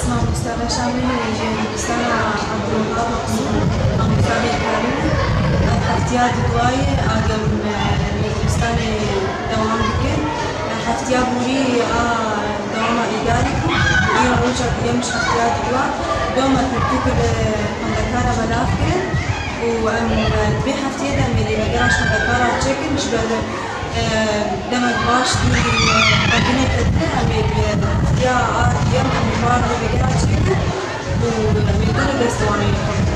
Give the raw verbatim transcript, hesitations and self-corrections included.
Mamoste Reşa min ji dibistana Abdulwehab Mexsûd, mamoste bêkarî ne. Heftiya di duayê agem, e, li dibistanê dewam dikin. Heftiya borî a dewama îdarê kir. Îro roja duyem ji heftiya di dua. Dewama pirtûk li xwendekara belav kirin. Û em, e, di vê heftiyê de em ê lêvegera ji xwendekara çêkin. Ji ber, e, demek baş dûr, e, xwendinê ketine. Em ê bi heftiya a duyem em ê bar lêvegera çêkin. Û em ê dûr dest wan ê xwe.